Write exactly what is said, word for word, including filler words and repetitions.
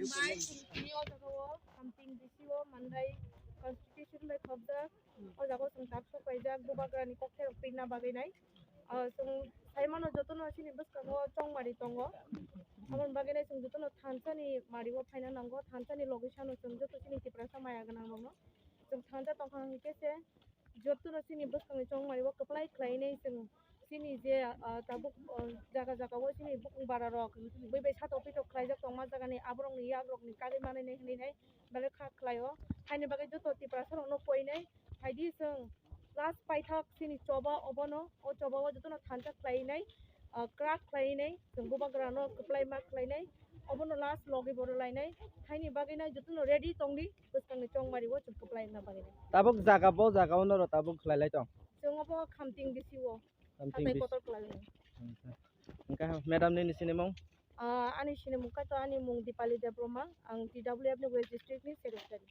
Mai chwng tini o jaga o Khamting D C o Mandai constitution bai khobjak. O jaga o chwng tak sok paijak, Bubagrani kokthairok pirna bagwi nai. Ah, chwng sai mano jotono chini bwskango chongmari tongo. Aboni bagwi nai chwng jotono thansa ni mari o phaina nango, thansa ni logi sano chwng joto chini Tiprasa maya gwnang rokno. Chwng thansa tongkha hwnkhe se jotono chini bwskangni chongmari o kwplai khlainai chwng chini je, ah, tabuk, ah, jaga jaga o chini bukung bara rok bui bai satok pitok khlaijak tongma jagani aborokni yak rokni kagwi manai nai hwnwi nai belai kha khlai o. Haini bagwi joto Tiprasa rokno koinai phaidi chwng last paithak chini choba obono, o choba o jotono thansa khlainai, ah, kwrak khlainai chwng Bubagrano kwplai ma khlainai. Obono last logi boro lainai. Haini bagwi nai jotono ready tongdi, bwskangni chongmari o chwng kwplai wngna bagwi nai. Tabuk jaga bo, jaga o noro tabuk khlai lai tong? Chwng obo Khamting D C o. Khamting hatai D C. Kotor khlai o. Hwnkha madam nini sinimung? Ah, ani sinimung kaitor ani mung Dipali Debbarma, ang T W F ni West District ni secretary.